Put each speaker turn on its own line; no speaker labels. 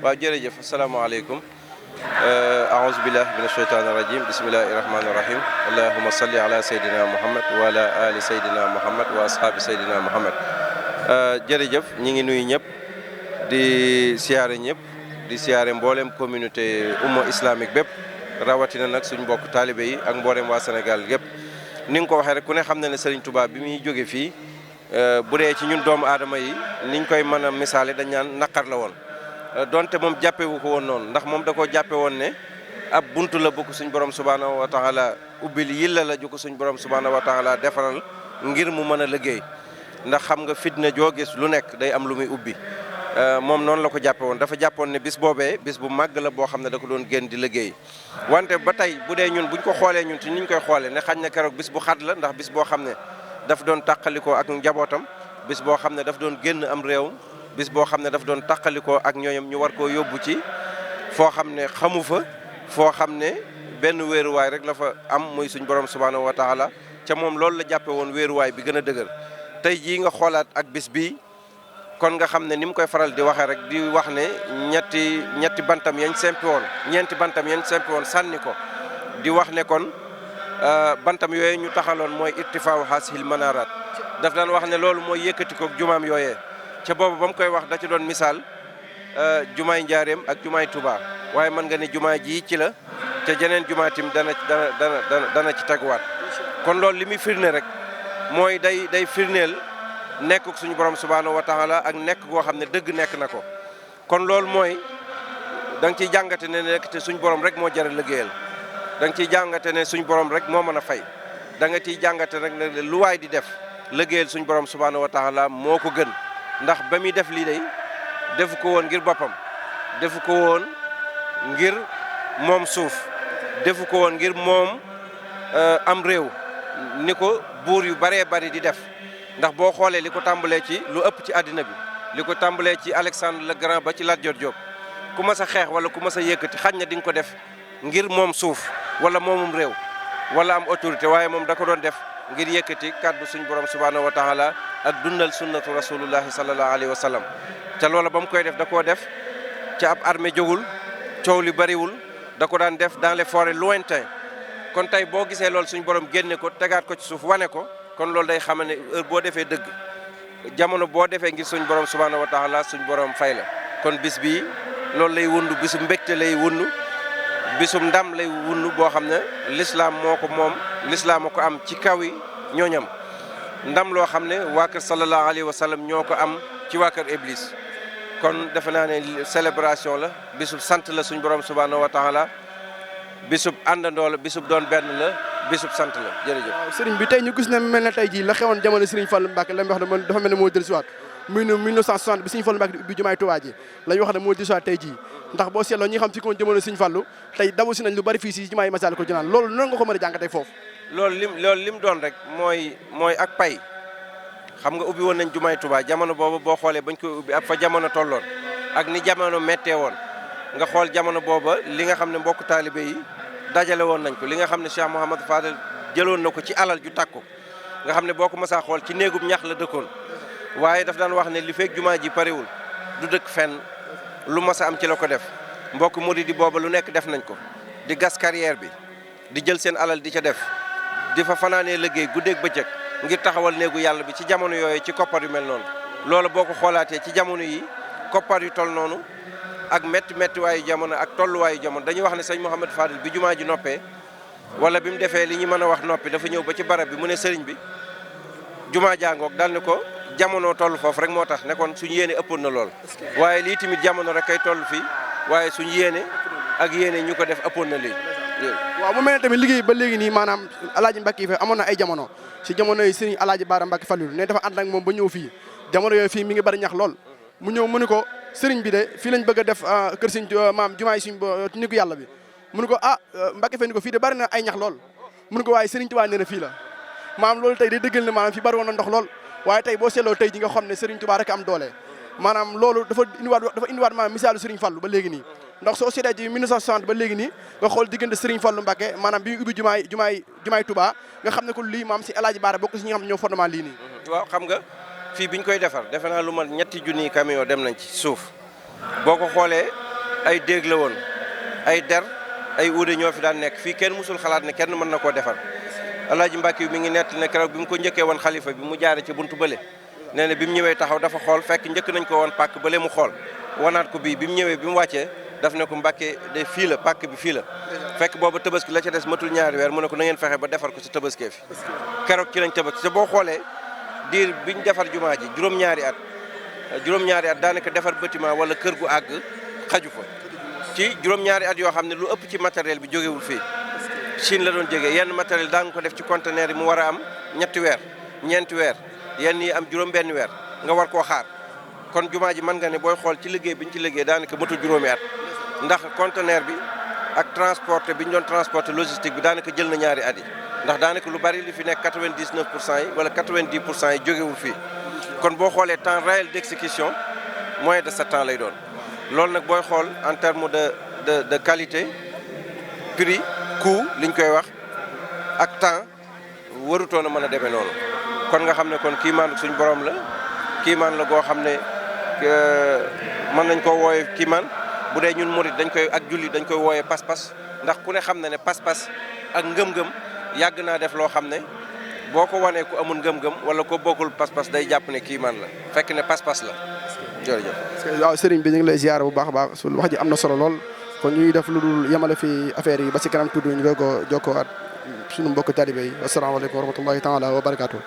waaw jërëjëf asalaamaaleykum aouzu billahi mina sheytaani rajim bismillahi rahmaani rahim allahuma salli ala seydina muhammad wa ala ali seydina muhammad wa ashaabi seydina muhammad jërëjëf ñi ngi nuyu ñëpp di siyaare ñëpp di siyaare mboolem communauté umma islamique bépp rawatina nag suñ mbokk taalibe yi ak mboolem waa Sénégal yëpp ni nga ko waxee rek ku ne xam na ne Serigne Touba bi muy jóge fii bu dee ci ñun doomu aadama yi niñ koy mën a misaale dañ naan naqar la woon donte moom jàppewu ko woon noonu ndax moom da koo jàppe woon ne ab buntu la bu ko suñ borom subhaanahu wa taala ubbil yilla la ju ko suñ borom subhaanahu wa taala defaral ngir mu mën a liggéey ndax xam nga fitna joo gis lu nekk day am lu muy ubbi moom noonu la ko jàppe woon dafa jàppoon ne bis boobee bis bu màgg la boo xam ne da ko doon génn di liggéey wante ba tey bu dee ñun buñ ko xoolee ñun ci niñ koy xoolee ne xañ na keroog bis bu xat la ndax bis boo xam ne daf doon tàqalikoo ak njabootam bis boo xam ne daf doon génn am réew bis boo xam ne daf doon tàqalikoo ak ñooñam ñu war koo yóbbu ci foo xam ne xamu fa foo xam ne benn wéeruwaay rek la fa am muy suñ borom subhaanahu wa taala ca moom loolu la jàppe woon wéeruwaay bi gën a dëgër tey jii nga xoolaat ak bis bii kon nga xam ne ni mu koy faral di waxee rek di wax ne ñetti bantam yañ sempi woon ñeenti bantam yañ sempi woon sànni ko di wax ne kon bantam yooyu ñu taxaloon mooy irtifaaw haasihil manaaraat daf daan wax ne loolu mooy yëkkati ko jumaam yooyee ca boobu ba mu koy wax da ci doon misaal jumaay njaareem ak jumaay Touba waaye mën nga ne jumaa ji ci la te jeneen jumaa tim dana ci teguwaat kon loolu li muy firnde rek mooy day firndeel nekk suñu borom subhaanahu wa taala ak nekk goo xam ne dëgg nekk na ko kon loolu mooy da nga ciy jàngate ne nekk te suñu borom rek moo jar a liggéeyal da nga ciy jàngate ne suñu borom rek moo mën a fay da nga ciy jàngate rek ne lu waay di def liggéeyal suñu borom subhaanahu wa taala moo ko gën ndax ba muy def lii day defu ko woon ngir boppam defu ko woon ngir moom suuf defu ko woon ngir moom am réew ni ko buur yu baree bari di def ndax boo xoolee li ko tàmbalee ci lu ëpp ci àddina bi li ko tàmbalee ci Alexandre le Grand ba ci Lat Joor Jóob ku mas a xeex wala ku mas a yëkkati xañ na di nga ko def ngir moom suuf wala moomum réew wala am autorité waaye moom da ko doon def ngir yëkkati kàddu suñ borom subhaanahu wa taala ak dundal sunnatu rasulullahi sallallahu alayhi wa sallam ca loola ba mu koy def da koo def ca ab armée jógul coow li bariwul da ko daan def dans les forêts lointains kon tey boo gisee loolu suñ borom génne ko tegaat ko ci suuf wane ko kon loolu day xam ne heure boo defee dëgg jamono boo defee ngir suñ borom subhaanahu wa taala suñ borom fay la kon bis bii loolu lay wundu bisu mbégte lay wundu bisum ndam lay wundu boo xam ne l'islam moo ko moom l'islam moo ko am ci kaw yi ñooñam ndam loo xam ne waa kër sallallahu alayhi wa sallam ñoo ko am ci waa kër Iblis kon defe naa ne célébration la bisub sant la suñ borom subhaanahu wa taala bisub àndandoo la bisub doon benn la bisub sant la jërëjëf.
waaw sëriñ bi tey ñu gis ne mel na tey jii la xewoon jamono Serigne Fallou Mbacké la wax ne dafa mel ne moo dellusiwaat muy 1960 bi Serigne Fallou Mbacké di ubbi jumaay Touba ji la ñu wax ne moo dellusiwaat tey jii ndax boo seetloo ñi xam fi ko jamono Serigne Fallou tey dabu si nañ lu bari fii si jumaay Massalikul Jinaan loolu noonu nga ko mën a jàngatee foofu.
loolu lim doon rek mooy ak pay xam nga ubbi woon nañ jumaay Touba jamono boobu boo xoolee bañ koy ubbi ak fa jamono tolloon ak ni jamono méttee woon nga xool jamono booba li nga xam ne mbokk taalibe yi dajale woon nañ ko li nga xam ne Cheikh Mouhamadou Fadel jëloon na ko ci alal ju takku nga xam ne boo ko mësaa xool ci néegub ñax la dëkkoon waaye daf daan wax ne li fekk jumaa ji parewul du dëkk fenn lu mas a am ci la ko def mbokk murid yi booba lu nekk def nañ ko di gas carrière bi di jël seen alal di ca def di fa fanaanee liggéey guddeeg bëccëg ngir taxawal néegu yàlla bi ci jamono yooyu ci koppar yu mel noonu loolu boo ko xoolaatee ci jamono yi koppar yu toll noonu ak métti waayu jamono ak tolluwaayu jamono dañuy wax ne sëñ Mouhamadou Fadel bi jumaa ji noppee wala bi mu defee li ñu mën a wax noppi dafa ñëw ba ci barab bi mu ne sëriñ bi jumaa jàngoog dal ne ko jamono toll foofu rek moo tax ne kon suñu yéene ëppoon na lool waaye lii tamit jamono rek kay toll fii waaye suñu yéene ak yéene ñu ko def ëppoon na lii.
waaw mu mel ne tamit liggéey ba léegi nii maanaam alaaji Mbacke yi fa amoon na ay jamono si jamono yi sëriñ alaaji Baara Mbacke Fallilu ne dafa ànd ak moom ba ñëw fii jamono yooyu fii mi ngi bari ñax lool mu ñëw mu ne ko sëriñ bi de fii lañ bëgg a def kër sëñ maam jumaay suñ niku yàlla bi mu ne ko Mbacke fe ni ko fii de bari na ay ñax lool mu ne ko waaye sëriñ Tuubaa nee na fii la maam loolu tey day dëggal ne maanaam fii bari woon na ndox lool waaye tey boo seetloo tey ji nga xam ne sëriñ Tuubaa rek am doole maanaam loolu dafa indiwaat maanaam misaalu Serigne Fallou ba léegi nii ndax soo seetee ci 1960 ba léegi nii nga xool diggante Serigne Fallou Mbacké maanaam bi ubbi jumaay Touba nga xam ne ko lii maam si El Hadj Bara bokk si ñi nga xam ne ñoo fondement lii nii
waaw xam nga fii biñ koy defar defe naa lu ma ñetti junniy camion dem nañ ci suuf boo ko xoolee ay déeg la woon ay der ay uude ñoo fi daan nekk fii kenn musul xalaat ne kenn mën na koo defar El Hadj Mbacké mi ngi nett ne keroog bi mu ko njëkkee woon xalifa bi mu jaare ci buntu bële nee na bi mu ñëwee taxaw dafa xool fekk njëkk nañ ko woon pàkk bële mu xool wanaat ko bii bi mu ñëwee bi mu wàccee daf ne ko Mbacké de fii la pàkk bi fii la fekk booba tabaski la ca des matul ñaari weer mu ne ko na ngeen fexe ba defar ko si tabaskee fi keroog ci lañ tabaski te boo xoolee diir biñ defar jumaa ji juróom-ñaari at daanaka defar bâtiment wala kër gu àgg xaju fa ci juróom-ñaari at yoo xam ne lu ëpp ci matériel bi jógewul fii Chine la doon jógee yenn matériel daa nga ko def ci conteneur yi mu war a am ñetti weer ñeenti weer yenn yi am juróom-benn weer nga war koo xaar kon jumaa ji mën nga ne booy xool ci liggéey bi ñu ci liggéey daanaka matul juróomi at ndax conteneur bi ak transporté bi ñu doon transporté logistique bi daanaka jël na ñaari at yi ndax daanaka lu bari li fi nekk 99% yi wala 90% yi jógewul fii kon boo xoolee temps réel d'exécution moins de 7 ans lay doon loolu nag booy xool en terme de qualité prix coût liñ koy wax ak temps warutoon a mën a demee noonu kon nga xam ne kon kiimaan suñ borom la kiimaan la goo xam ne mën nañ koo wooye kiimaan bu dee ñun murit dañ koy ak julli dañ koy wooyee pas-pas ndax ku ne xam na ne pas-pas ak ngëm-ngëm yàgg naa def loo xam ne boo ko wanee ku amul ngëm-ngëm wala ko bokkul pas-pas day jàpp ne kiimaan la fekk ne pas-pas la jërëjëf.
waaw sëriñ bi ñu ngi lay ziar bu baax a baax su wax ji am na solo lool kon ñuy def lu dul yemale fi affaire yi ba si kanam tudd ñu doog a jokkoo at suñu mbokk talibé yi asalaamaaleykum wa rahmatullahi taala wa barakaatu.